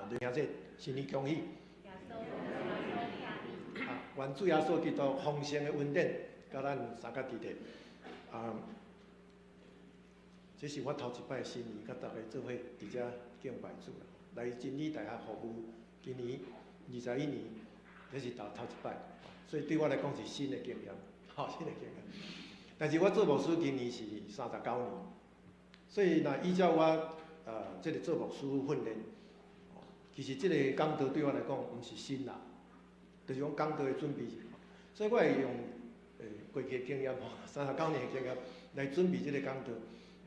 啊，兄弟新年恭喜！啊，願主耶穌基督豐盛的恩典，佮咱三佮佇咧。啊，這是我頭一擺新年，佮大家做伙佇遮敬拜主啦。來真理大學服務，今年21年，這是頭頭一擺，所以對我來講是新的經驗，吼，新的經驗。但是我做牧師今年是39年，所以若依照我這个做牧師訓練，其實這个講道對我來講毋是新啦，就是講講道的準備，所以我會用過去的經驗吼，39年的經驗來準備這个講道。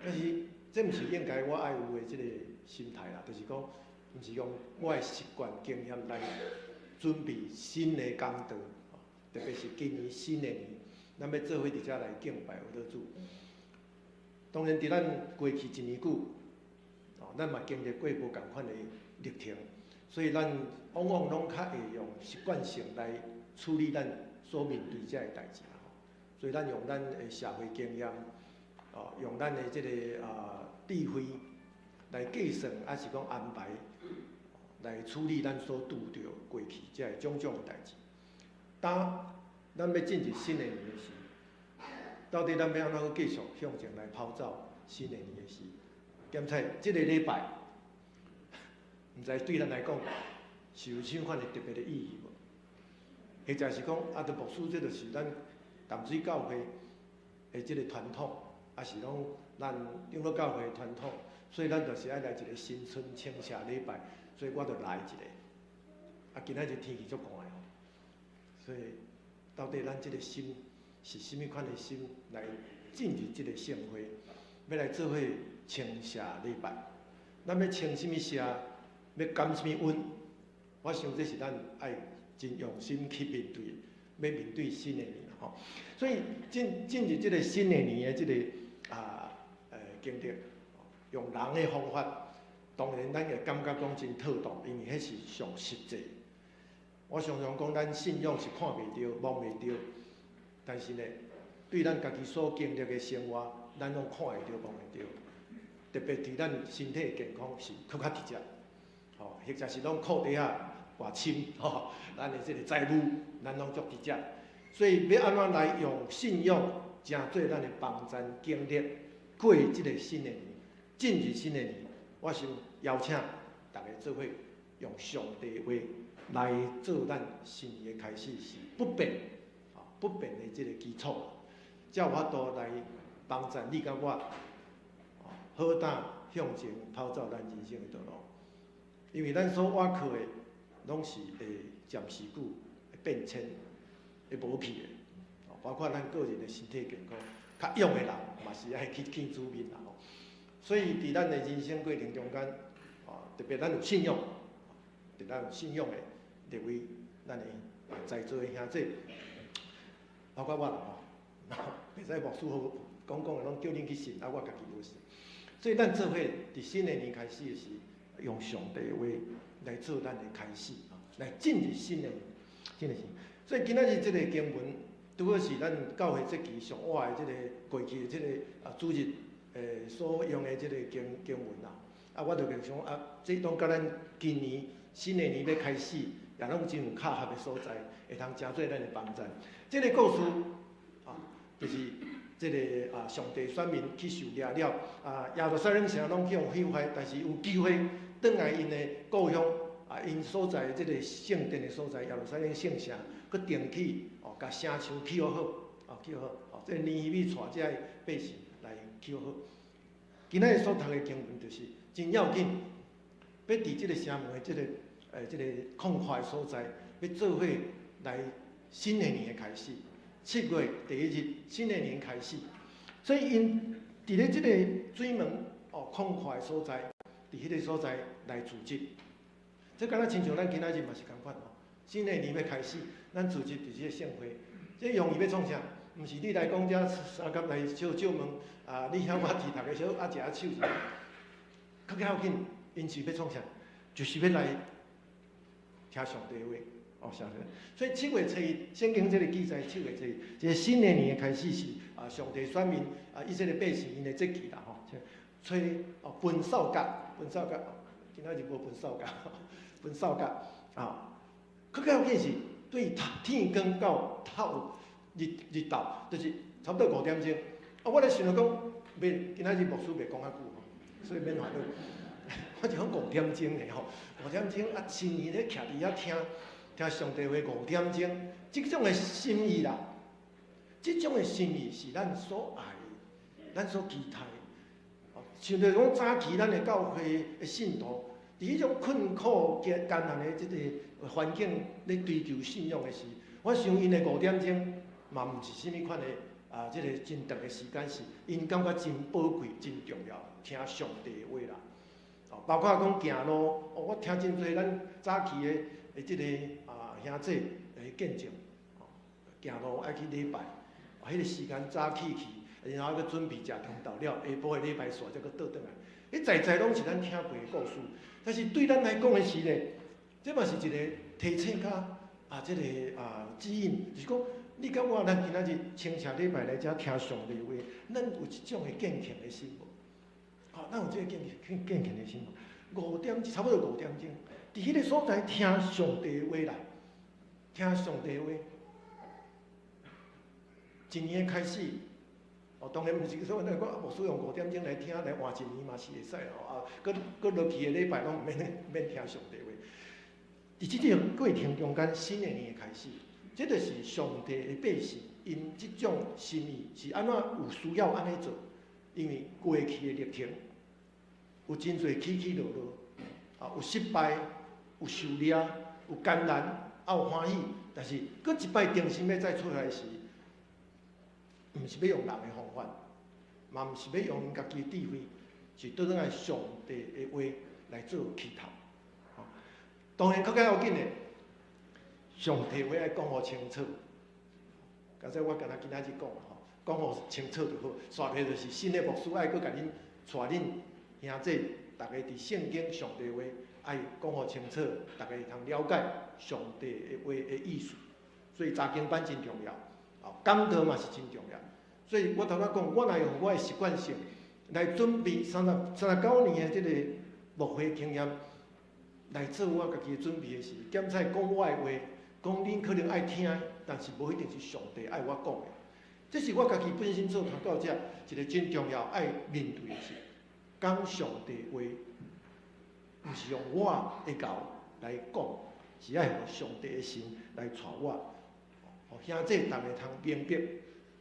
但是這毋是應該我愛有的這个心態啦，就是講毋是用我的習慣經驗來準備新的講道，特別是今年新的年，咱欲做伙佇遮來敬拜我的主。當然，佇咱過去一年久，哦，咱嘛經歷過無仝款的歷程，所以咱往往攏較會用習慣性來處理咱所面對這个代誌啦。所以咱用咱的社會經驗，哦，用咱的這个智慧來計算，抑是講安排來處理咱所拄著過去這个種種的代誌。當咱欲進入新的年的時，到底咱欲按怎繼續向前來跑走新的年的時？檢查這个禮拜，毋知對咱來講是有啥款的特別的意義無？或者是講啊，著牧師這就是咱淡水教會的這个傳統，抑是講咱長老教會的傳統，所以咱就是愛來一个新春稱謝禮拜，所以我就來一个。啊，今仔日天氣足寒的吼，所以到底咱這个心是啥物款的心來進入這个聖會，欲來做伙稱謝禮拜？咱欲稱啥物謝？欲感啥物恩？我想這是咱愛真用心去面對，欲面對新的年吼。所以進入這个新的年的這个經歷，用人的方法，當然咱會感覺講真妥當，因為彼是上實際。我常常講，咱信仰是看袂著、摸袂著，但是呢，對咱家己所經歷的生活，咱攏看會著、摸會著。特別佇咱身體健康是閣較直接，吼，或者是講褲底仔偌深，吼，咱的這个財務，咱攏足直接。所以欲按怎來用信仰，成做咱的幫贊經歷過這个新的年，進入新的年，我想邀請大家做伙用上帝話來做咱新年的開始，是不變，不變的這个基礎，才有法度來幫贊你佮我，好膽向前跑走咱人生的道路。因為咱所倚靠的，攏是會暫時久會變遷、會無去的，包括咱個人的身體健康，較勇的人嘛是愛去見主面啦。所以，佇咱的人生過程中間，特別咱有信仰，佇咱有信仰的列位，咱的在座的兄弟，包括我啦吼，袂使牧師好講講的攏叫恁去信，啊，我家己無信。所以咱做伙佇新的年開始的時，用上帝的話來做咱的開始，來進入新的年，新的年。所以今仔日這个經文，拄好是咱教會節期上倚的這个過去的這个主日所用的這个經文啦。啊，我就想啊，這攏佮咱今年新的年欲開始，也攏真有巧合的所在，會通成做咱的幫贊。這个故事啊，就是這个上帝選民去受掠了，耶路撒冷城攏去予毀壞，但是有機會轉來𪜶的故鄉啊，𪜶所在這个聖殿的所在，耶路撒冷聖城，閣重起哦，共城牆起予好，哦，起予好，哦，這个尼希米帶這个百姓來起予好。今仔日所讀的經文就是真要緊，欲佇這个城門的這个空曠的所在，欲做伙來新的年的開始。7月第一日，新的年開始，所以𪜶佇咧這个水門哦空曠的所在，佇彼个所在來聚集。這敢若親像咱今仔日嘛是仝款吼，新的年欲開始，咱聚集佇這个聖會，這用意欲創啥？毋是你來講遮相共來笑笑問啊，你遐我佇，逐家小啊食手是。較要緊，𪜶是欲創啥？就是欲來聽上帝話，哦，上帝。所以七月初一，聖經這个記載，七月初一，這個新的年的開始是上帝選民以色列百姓𪜶的節期啦吼。吹哦，吹掃角，吹掃角，今仔日無吹掃角，分掃角啊。較較要緊是對天光到透日日頭，就是差不多5點鐘。啊，我咧想著講，免今仔日牧師袂講較久吼，所以免煩惱。我就講五點鐘的吼，五點鐘啊，新年咧徛佇遐聽聽上帝話五點鐘，這種的心意啦，這種的心意是咱所愛的，咱所期待的。像著講早期咱的教會的信徒，佇彼種困苦艱艱難的這个環境咧追求信仰的時，我想𪜶的五點鐘嘛毋是啥物款的啊，這个真長的時間是𪜶感覺真寶貴、真重要，聽上帝的話啦。哦，包括講行路，哦，我聽真濟咱早期的的這个啊兄弟的見證，哦，行路愛去禮拜，彼个時間早起去，然後閣準備食中晝了，下晡的禮拜煞才閣倒轉來。彼在在攏是咱聽過的故事，但是對咱來講的是咧，這嘛是一个提醒佮啊，這个啊指引，就是講你佮我，咱今仔日清晨禮拜來遮聽上帝話，咱有這種的敬虔的心無？吼，咱有這个敬虔敬虔的心無？五點差不多五點鐘，佇彼个所在聽上帝話啦，聽上帝話。一年的開始，哦，當然毋是說那個牧師用五點鐘來聽來換一年嘛是會使吼啊，閣閣落去的禮拜攏毋免免聽上帝話。佇這個過程中間，新的年的開始，這就是上帝的百姓，𪜶這種心意是按怎有需要按呢做？因為過去的歷程有真濟起起落落，啊，有失敗，有受掠，有艱難，啊有歡喜，但是閣一擺重新欲再出來時，毋是欲用人的方法，嘛毋是欲用家己的智慧，是倒轉來上帝的話來做起頭。當然，較較要緊的，上帝話愛講予清楚。剛才我敢若今仔日講吼，講予清楚就好。煞落就是新的牧師愛閣共恁帶恁兄弟，逐家佇聖經上帝話愛講予清楚，逐家會通了解上帝的話的意思。所以查經班真重要，哦，講道嘛是真重要。所以我頭拄講，我若用我的習慣性來準備39年的這个牧會經驗來做我家己的準備的時，檢採講我的話，講恁可能愛聽，但是無一定是上帝愛我講的。這是我家己本身做傳道者一个真重要愛面對的事。講上帝話，毋是用我的教來講，是愛予上帝的神來帶我。予兄弟逐家通明白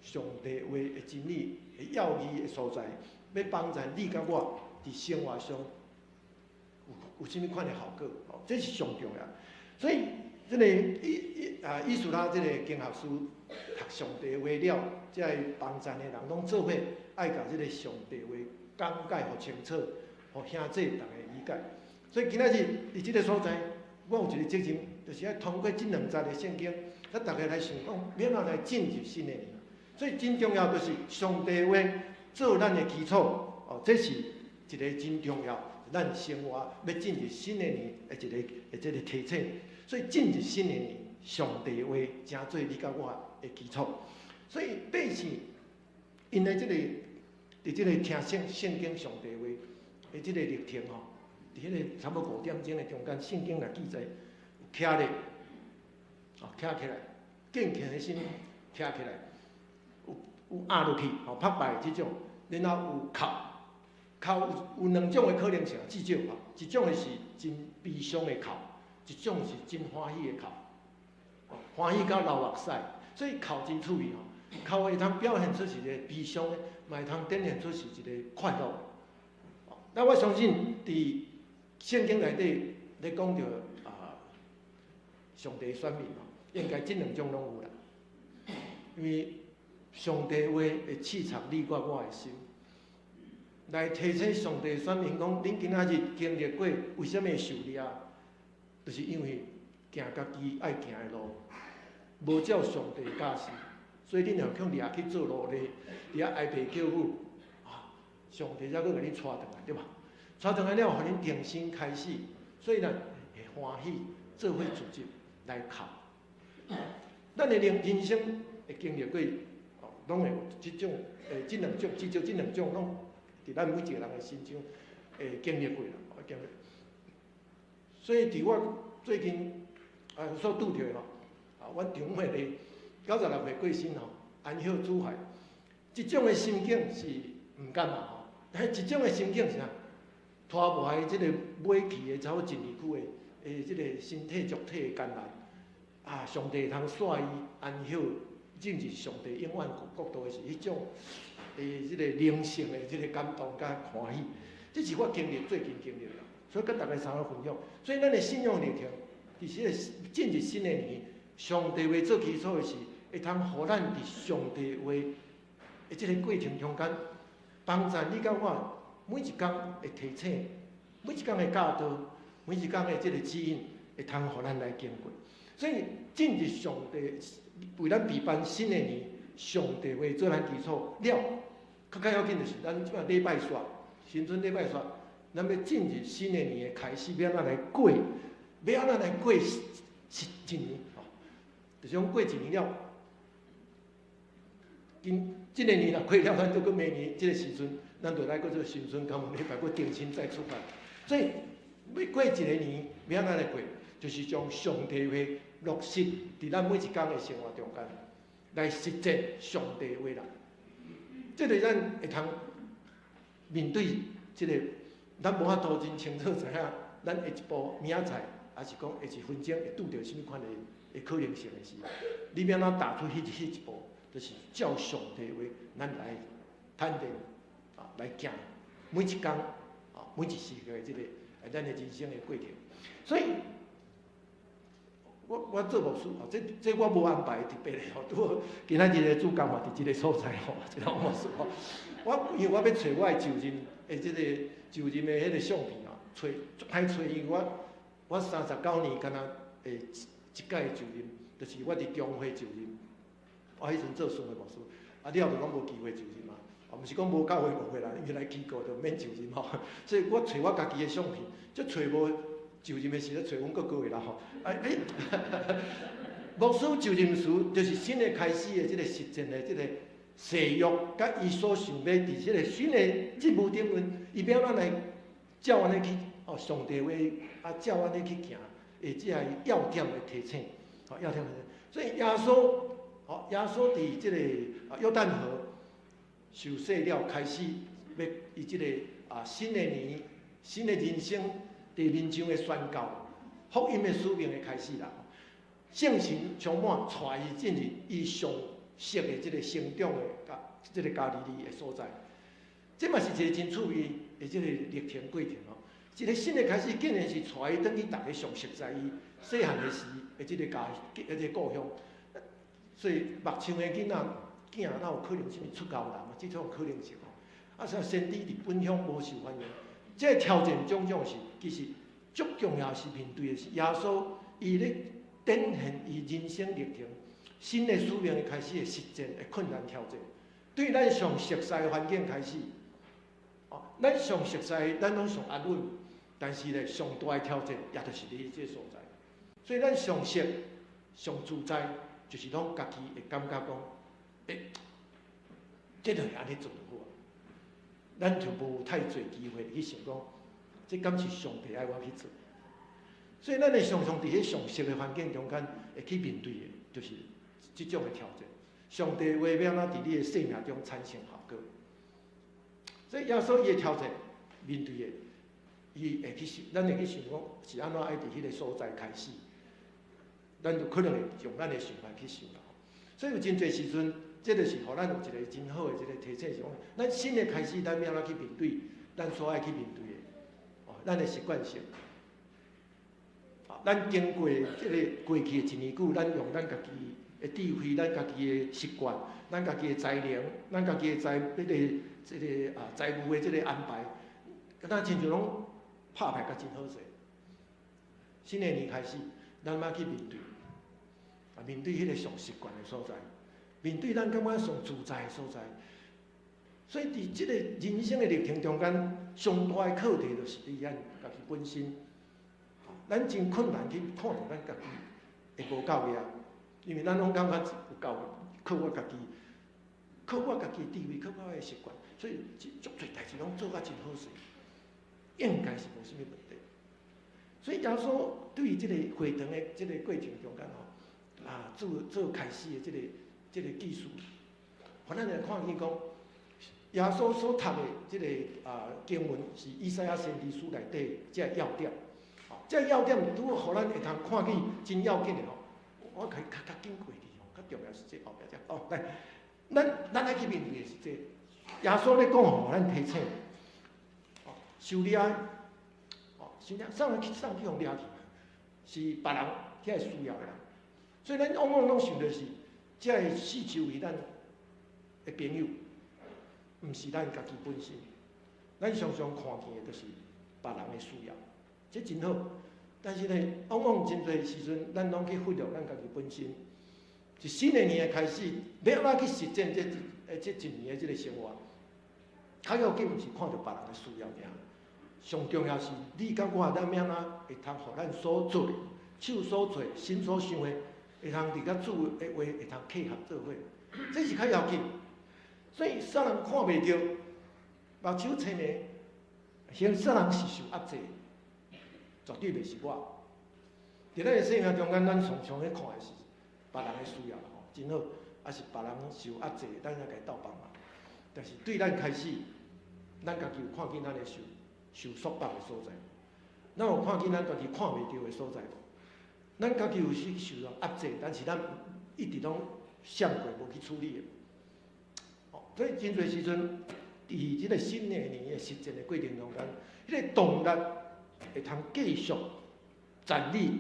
上帝話的真理的要義的所在，欲幫助你佮我佇生活上有啥物款的效果？哦，這是上重要。所以，這个以以啊，以斯拉這个經學師讀上帝話了，這个幫贊的人攏做伙愛共這个上帝話講解予清楚，予兄弟逐家理解。所以今仔日佇這个所在，我有一个責任，就是愛通過這兩節的聖經，咱逐家來想講，欲按怎來進入新的年。所以真重要就是上帝話做咱的基礎，哦，這是一个真重要，咱生活欲進入新的年的一个的這个提醒。所以進入新的年，上帝話成做你佮我的基礎。所以百姓𪜶的這个佇這个聽聖聖經上帝話的這个歷程吼，佇彼个差不多五點鐘的中間，聖經來記載，徛咧，哦，徛起來，敬虔的心徛起來，有有壓落去，吼，拍敗這種，然後有哭，哭有兩種的可能性，至少吼，一種的是真悲傷的哭，一種是真歡喜的哭，哦，歡喜到流目屎，所以哭真趣味吼，哭會通表現出是一个悲傷的，嘛會通展現出是一个快樂的。那我相信佇聖經內底咧講著啊，上帝選民吼，應該這兩種攏有啦。因為上帝話會刺插你佮我的心，來提醒上帝選民講：恁今仔日經歷過，為啥物會受掠？就是因為行家己愛行的路，無照上帝教示，所以恁會予掠去做奴隸，佇遐哀爸叫母啊！上帝才閣共恁帶轉來，對吧？帶轉來了，予恁重新開始，所以咱會歡喜，做伙組織來哭。咱的人人生會經歷過，哦，攏會有這種，這兩種，至少這兩種攏佇咱每一個人的心中會經歷過啦，會經歷。所以佇我最近啊所拄著的吼，啊，阮丈母的96歲過身吼，安息主懷，這種的心境是毋甘嘛吼，但是這種的心境是啥？拖磨的這个尾氣的差不多一年久的，的這个身體肉體的艱難，啊，上帝會通徙伊安息，進入上帝永遠國度的是彼種的這个靈性的這个感動佮歡喜，這是我經歷最近經歷的，所以佮大家相共分享。所以咱的信仰歷程，佇這个進入新的年，上帝話做基礎的是，會通予咱佇上帝話的這个過程中間，幫助你佮我每一工的提醒，每一工的教導，每一工的這个指引，會通予咱來經過。所以進入上帝為咱備辦新的年，上帝話做咱基礎了。較較要緊就是咱這擺禮拜煞，新春禮拜煞，咱欲進入新的年的開始，欲按怎來過？欲按怎來過一一年？吼，就是講過一年了，今這个年若過了，咱就閣明年這个時陣，咱就來閣做新春感恩禮拜，閣重新再出發。所以欲過一个年，欲按怎來過？就是將上帝話落實佇咱每一工的生活中間，來實踐上帝話啦。這個咱會通面對這個，咱無法度真清楚知影，咱下一步明仔載，抑是講下一分鐘會拄著啥物款的的可能性的時，你欲按怎踏出彼彼一步，就是照上帝話，咱來坦然啊，來行每一工啊，每一時刻的這個咱的人生的過程。所以，我做牧師吼，這我無安排特別的吼，拄好今仔日的主講嘛佇這个所在吼，這個牧師吼，我因為我欲揣我的就任的這個就任的彼个相片啊，揣足歹揣，因為我39年敢若會一屆就任，就是我佇中會就任，我彼陣做巡迴牧師，啊了後就攏無機會就任嘛，啊毋是講無教會誤會啦，因為來機構就免就任吼，所以我揣我家己的相片，則揣無。就任的時陣揣阮哥哥的啦吼，哎哎，牧師就任時就是新的開始的這個實踐的這個誓約，佮伊所想欲佇這個新的職務頂面，伊欲按怎來照按呢去哦，上帝話啊，照按呢去行，會這個要點的提醒，吼要點的提醒。所以耶穌，吼耶穌佇這個啊約旦河受洗了，開始欲伊這個啊新的年、新的人生。佇面上的宣告，福音的使命的開始啦。聖神充滿，帶伊進入伊上熟的這個成長的加這个加利利的所在。這嘛是一个真趣味的這个歷程過程吼。一个新的開始，竟然是帶伊轉去逐家上熟悉伊細漢的時的這个家，這个故鄉。所以目像的囡仔囝哪有可能啥物出高人啊？這種可能性吼。啊，像先知佇本鄉無受歡迎。這个挑戰種種是，其實足重要是面對的是耶穌，伊咧展現伊人生歷程、新的使命的開始的實踐的困難挑戰。對咱上熟悉的環境開始，哦，咱上熟悉，咱攏上安穩，但是咧，上大的挑戰也就是佇這个所在。所以咱上熟、上自在，就是攏家己會感覺講，欸，這就是按呢做就好啊。咱就無太濟機會去想講，這敢是上帝愛我去做？所以咱會常常佇彼上熟的環境中間，會去面對的，就是這種的挑戰。上帝話欲按怎佇你的生命中產生效果？所以耶穌伊的挑戰面對的，伊會去想，咱會去想講是按怎愛佇彼个所在開始，咱就可能會用咱的想法去想啦。所以有真濟時陣，這就是予咱有一个真好的一个提醒，是講，咱新的開始，咱欲按怎去面對咱所愛去面對的，哦，咱的習慣性。啊，咱經過這个過去的一年久，咱用咱家己的智慧、咱家己的習慣、咱家己的才能、咱家己的財彼个這个啊財務的這个安排，敢若親像攏拍敗甲真好勢。新的年開始，咱欲去面對，啊，面對彼个上習慣的所在。面對咱感覺上自在的所在，所以佇這个人生的歷程中間，上大的課題就是佇咱家己本身。咱真困難去看著咱家己會無夠額，因為咱攏感覺有夠，靠我家己，靠我家己的智慧，靠我的習慣，所以足濟代誌攏做甲真好勢，應該是無啥物問題。所以耶穌對於這个會堂的這个過程中間吼，啊，做做開始的這个記事，予咱來看見講，耶穌所讀的這个經文是以賽亞先知書內底這个要點。這個要點拄好，予咱會通看見真要緊的吼。我可以較較緊過去吼，較重要是這後壁這。哦，來，咱愛去面對的是這個。耶穌咧講予咱提醒，哦，受掠，哦，受掠，啥人去啥人去予掠去？是別人遐會需要的人。所以咱往往攏想著是，這个四周圍咱的朋友，毋是咱家己本身。咱常常看見的，就是別人的需要，這真好。但是呢，往往真濟時陣，咱攏去忽略咱家己本身。是新的年的開始，欲按怎去實踐這一年的這个生活？較要緊毋是看著別人的需要爾，上重要是你佮我，咱欲按怎會通予咱所做的、手所做、心所想的，會通佇佮主的話會通契合做伙，這是較要緊。所以啥人看袂著，目睭青的，現啥人是受壓制？絕對袂是我。佇咱的生命中間，咱常常咧看的是別人的需要吼，真好，抑是別人受壓制，咱來共伊鬥幫忙。但是對咱開始，咱家己有看見咱的受束縛的所在，咱有看見咱家己看袂著的所在無？咱家己有時受人壓制，但是咱一直攏閃過無去處理的。哦，所以真濟時陣，佇這个新的年的實踐的過程中間，彼个動力會通繼續站立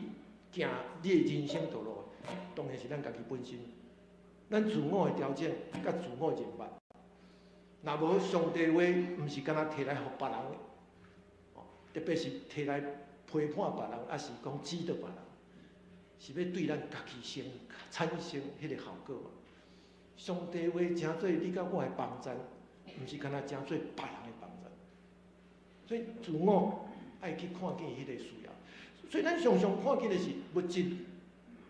行你的人生道路，當然是咱家己本身，咱自我的調整佮自我認捌。若無上帝話，毋是干焦提來予別人，哦，特別是提來批判別人，抑是講指導別人，是欲對咱家己先產生彼个效果嘛。上帝話成做你佮我的幫贊，毋是干焦成做別人的幫贊。所以自我愛去看見彼个需要。所以咱常常看見的是物質，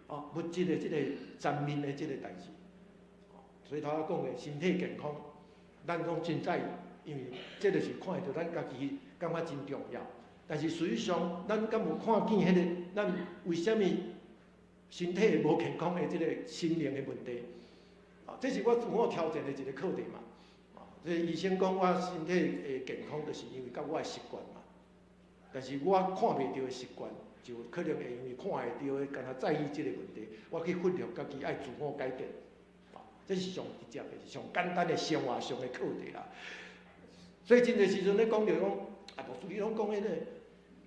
哦，物質的這个層面的這个代誌。所以頭仔講的身體健康，咱攏真在意，因為這就是看會著咱家己感覺真重要。但是實際上，咱敢有看見彼个咱為啥物身體無健康的這个心靈的問題？啊，這是我自我挑戰的一個課題嘛。啊，這個醫生講我身體的健康，就是因為佮我的習慣嘛。但是我看袂著的習慣，就可能會因為看會著的，干焦在意這个問題，我去忽略家己愛自我改變。啊，這是上直接的、上簡單的生活上的課題啦。所以真濟時陣咧講著講，啊，牧師你攏講彼个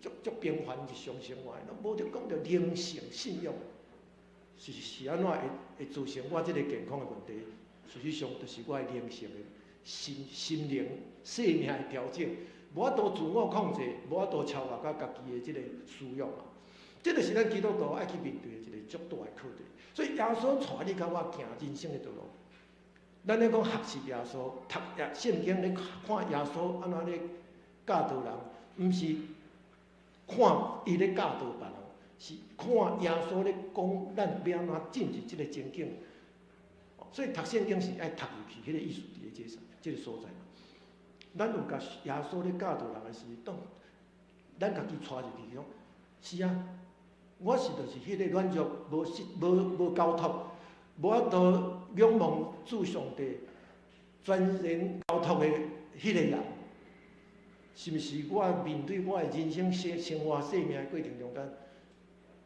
足足平凡日常生活，攏無著講著靈性信仰，是按怎會造成我這个健康的問題？事實上，就是我的靈性的心靈生命的調整，無法度自我控制，無法度超越佮家己的這个需要嘛。這就是咱基督徒愛去面對的一個足大的課題。所以耶穌帶你佮我行人生的道路。咱咧講學習耶穌，讀耶聖經咧看耶穌按怎咧教導人，毋是看伊咧教導別人，是看耶穌咧講咱欲按怎進入這个情景。所以讀聖經是愛讀入去，彼个意思佇咧這个所在嘛。咱有共耶穌咧教導人的時，當咱家己帶入去講，是啊，我是就是彼个軟弱、無信、無交託、無法度仰望主上帝全然交託的彼个人，是毋是我面對我的人生生活生命的過程中間，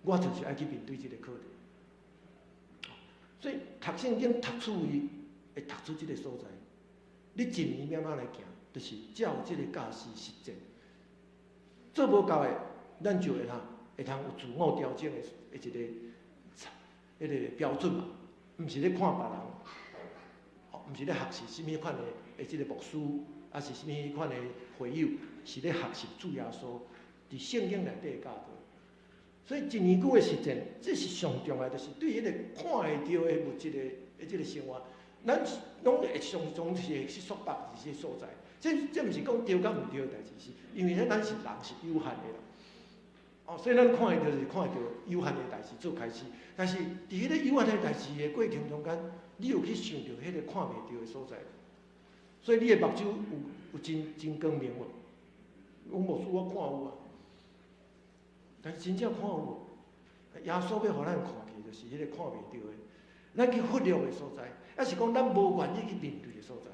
我就是愛去面對這个課題。所以讀聖經讀趣味，會讀出這个所在。你一年欲按怎來行，就是照這个教示實踐。做無夠的，咱就會通有自我調整的一個彼个標準嘛。毋是咧看別人，毋是咧學習啥物款的這个牧師，抑是啥物款的會友，是咧學習主耶穌佇聖經內底的教導。所以一年久的實踐，這是上重要，就是對彼個看會著的物質的這个生活，咱攏會常常是會去束縛佇這个所在。這毋是講對佮毋對的代誌，是因為咱是人是有限的啦。哦，所以咱看會著是看會著有限的代誌做開始，但是佇彼个有限的代誌的過程中間，你有去想著彼個看袂著的所在，所以你的目睭有真真光明無？阮牧師我看有啊。但是真正看有無？耶穌欲予咱看見，就是彼个看袂著的，咱去忽略的所在，抑是講咱無願意去面對的所在。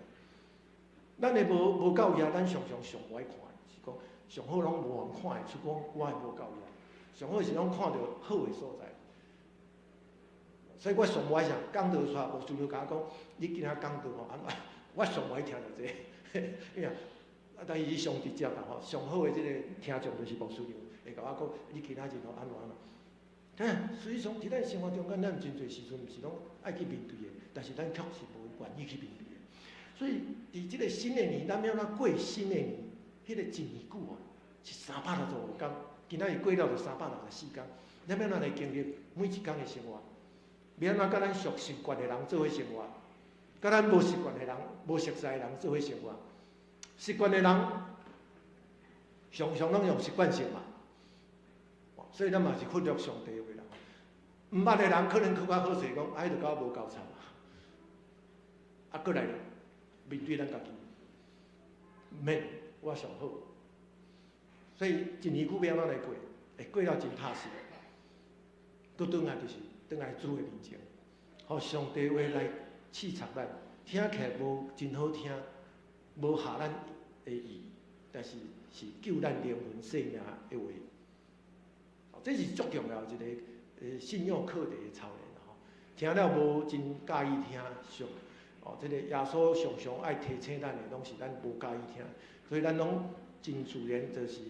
咱的無夠額，咱常常上無愛看，是講上好攏無人看會出講我的無夠額。上好是攏看著好的所在。所以我上無愛啥講道出來，牧師就共我講，你今仔講道吼，按怎？我上無愛聽著這个，因為啊，但是伊上直接啦吼，上好的這个聽眾就是牧師娘，會共我講，你今仔日吼按怎按怎。但實際上，佇咱生活中間，咱真濟時陣毋是攏愛去面對的，但是咱卻是無願意去面對的。所以，佇這个新的年，咱欲按怎過新的年？彼个一年久啊，是365工，今仔日過了就364工。咱欲按怎來經歷每一工的生活？欲按怎佮咱熟習慣的人做伙生活？佮咱無習慣的人、無熟似的人做伙生活？習慣的人常常攏用習慣性嘛，所以咱嘛是忽略上帝的話啦。毋捌的人可能閣較好勢，講啊，彼就佮我無交叉嘛。啊，閣來面對咱家己，免我上好。所以一年久欲按怎來過？會過了真踏實。閣轉來就是轉來主的面前，予上帝話來刺插咱，聽起來無真好聽，無合咱的意，但是是救咱靈魂性命的話。這是足重要一个信仰課題的操練吼。聽了無真佮意聽，上哦，這个耶穌常常愛提醒咱的，攏是咱無佮意聽，所以咱攏真自然就是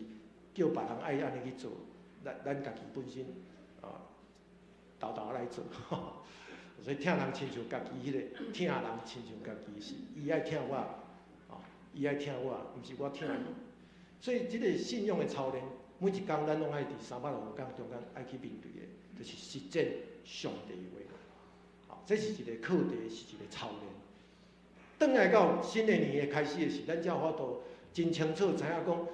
叫別人愛按呢去做，咱家己本身啊，沓沓來做。所以疼人親像家己彼个，疼人親像家己是，伊愛疼我，哦，伊愛疼我，毋是我疼伊。所以這个信仰的操練，每一工咱攏愛佇365工中間愛去面對的，就是實踐上帝的話。好，這是一个課題，是一个操練。轉來到新的年的開始的時，咱才有法度真清楚知影講，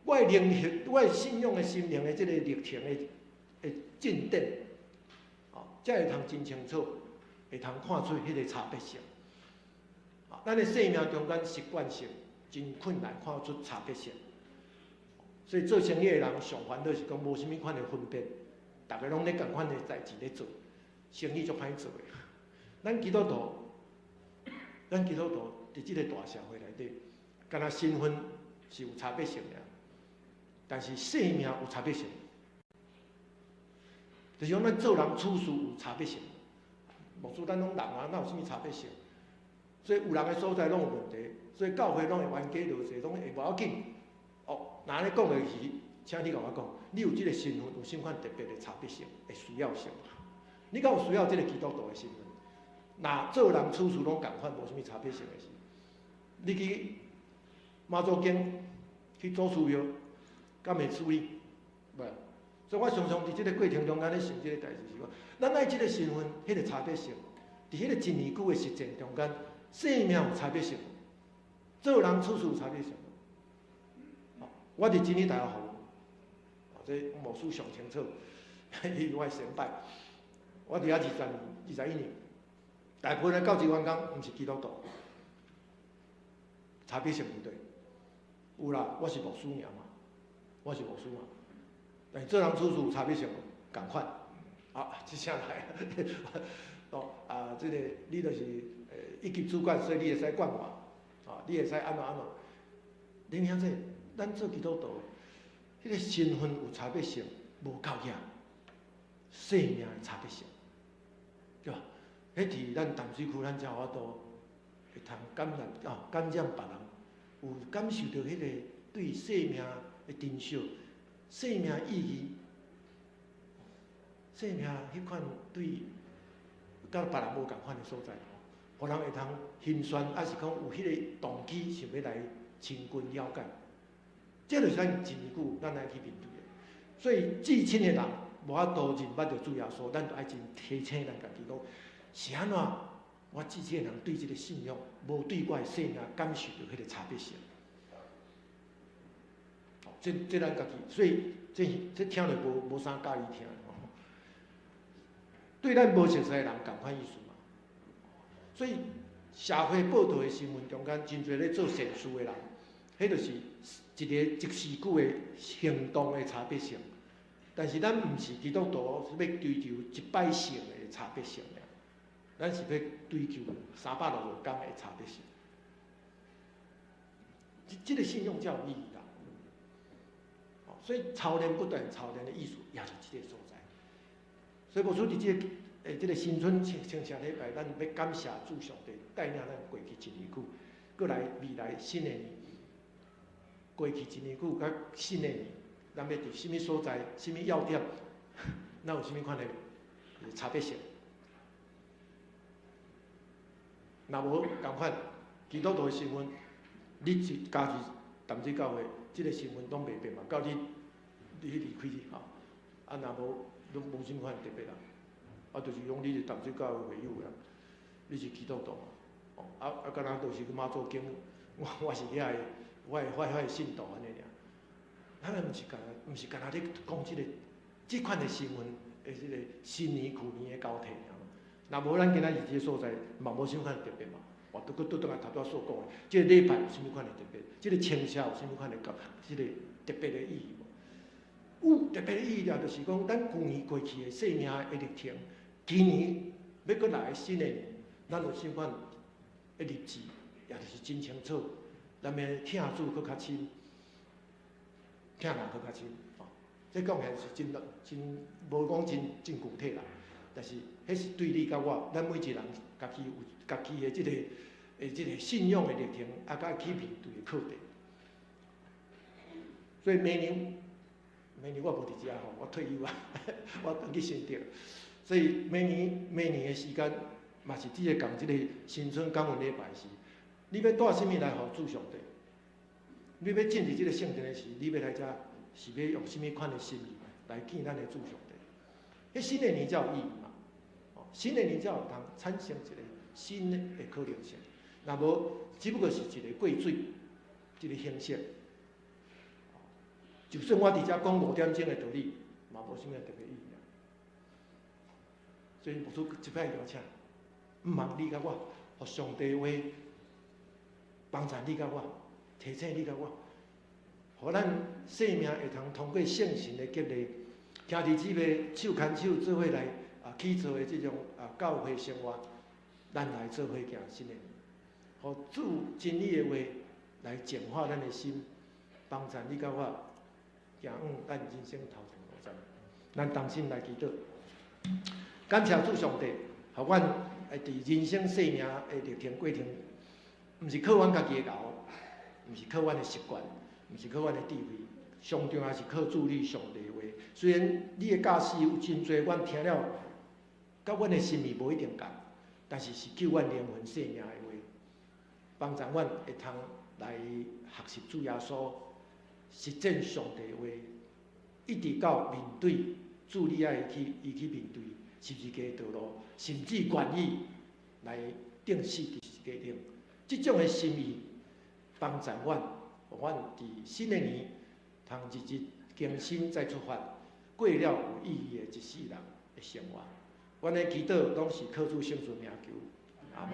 我的靈性、我的信仰的心靈的這个歷程的進展，哦，才會通真清楚，會通看出彼个差別性。啊，咱的生命中間習慣性真困難看出差別性。所以做生意的人上煩惱是講無啥物款的分別，逐家攏咧仝款的代誌咧做，生意足歹做的。咱基督徒佇這个大社會內底，敢若身份是有差別性的，但是生命有差別性。就是講咱做人處事有差別性。牧師，咱攏人啊，哪有啥物差別性？所以有人的所在攏有問題，所以教會攏會冤家路窄，攏會無要緊。哦，若按呢講落去，請你共我講，你有這个身份，有啥款特別的差別性的需要性？你敢有需要這个基督徒的身份？若做人處事攏仝款，無啥物差別性的時，你去媽祖宮去祖師廟，敢會處理？無。所以我常常佇這个過程中間咧想這个代誌是講，咱愛這个身份，彼个差別性，佇彼個一年久的實踐中間，生命有差別性，做人處事有差別性。我佇真理大學服務，這牧師上清楚，伊是我的先輩。我佇遐20年、21年，大部分的教職員工毋是基督徒，差別性毋對。有啦，我是牧師爾嘛，我是牧師嘛。但是做人處事有差別性無？仝款。啊，這聲來，哦啊，這个你就是一級主管，所以你會使管我，啊，你會使按怎按怎。你聽這，咱做基督徒，彼个身份有差別性，無夠額，生命的差別性，對吧？彼佇咱淡水區，咱才有法度會通感染啊，感染別人，有感受著彼個對生命的珍惜，生命意義，生命彼款對佮別人無仝款的所在，予人會通欣賞，抑是講有彼个動機想欲來親近了解。這就是咱一年久咱愛去面對的。所以至親的人無法度認捌著主耶穌，咱就愛真提醒咱家己講，是按怎？我至親的人對這个信仰無對我的生命感受著彼个差別性。這咱家己，所以這聽著無啥佮意聽。對咱無熟似的人仝款意思嘛。所以社會報道的新聞中間，真濟咧做善事的人，彼就是一个即時久的行動的差別性。但是咱毋是基督徒，是欲追求一擺性的差別性爾，咱是欲追求365工的差別性。這個信仰才有意義啦。所以操練不斷操練的意思，也是這个所在。所以無論佇這个這个新春清聖禮拜，咱欲感謝主上帝帶領咱過去一年久，閣來未來新的年，過去一年久佮新的年，咱欲佇啥物所在、啥物要點，咱有啥物款的差別性？若無仝款，基督徒的身份，你是加入淡水教會，這个身份攏袂變嘛，到你離開吼，啊若無攏無啥物款特別啦，啊就是講你是淡水教會會友啦，你是基督徒嘛，哦啊敢若就是去媽祖宮，我是遐个，我的信徒按呢爾，咱毋是干焦咧講這个這款的身份的這个新年舊年的交替爾嘛，若無咱今仔日這个所在嘛無啥物款特別嘛，我拄閣拄轉來頭拄仔所講的，這个禮拜有啥物款的特別？這个清社有啥物款的這個特別的意義無？有特別的意義啊，就是講咱舊年過去的生命的歷程，今年欲閣來新的年，咱有啥物款的立志，也就是真清楚，咱欲疼主閣較深，疼人閣較深，吼。這講起來是真真無講真真具體啦，但是彼是對你佮我，咱每一個人家己有家己的這个信仰的歷程，啊，佮去面對的課題。所以明年，明年我無佇遮吼，我退休啊，我轉去新竹。所以明年明年的時間，嘛是這个仝這个新春感恩禮拜時，你欲帶啥物來予主上帝？你欲進入這个聖殿的時，你欲來遮是欲用啥物款的心意來見咱的主上帝？彼新的年才有意義嘛？哦，新的年才有通產生一個新的可能性。若無，只不過是一個過水，一個形式。就算我佇遮講5點鐘的道理，嘛無啥物特別意義啊。所以牧師一擺邀請，毋茫你佮我，予上帝話幫助你佮我，提醒你佮我，予咱生命會通通過聖神的激勵，兄弟姊妹手牽手做伙來去做的這種教會生活，咱來做伙行新的年，予主真理的話來淨化咱的心，幫助你佮我行往咱人生頭前路站。咱同心來祈禱，感謝主上帝，予阮會佇人生生命的歷程過程，毋是靠阮家己的𠢕，毋是靠阮的習慣，毋是靠阮的智慧，上重要是靠主你上帝話。雖然你的教示有真濟，阮聽了，佮阮的心意無一定仝，但是是救阮靈魂生命的話，幫助阮會通來學習主耶穌，實踐上帝話，一直到面對主你愛去伊去面對十字架的道路，甚至願意來釘死佇十字架頂。這種的心意，幫助阮，予阮佇新的年，通日日更新再出發，過了有意義的一世人的生活。阮的祈禱攏是靠主聖主名求，阿門。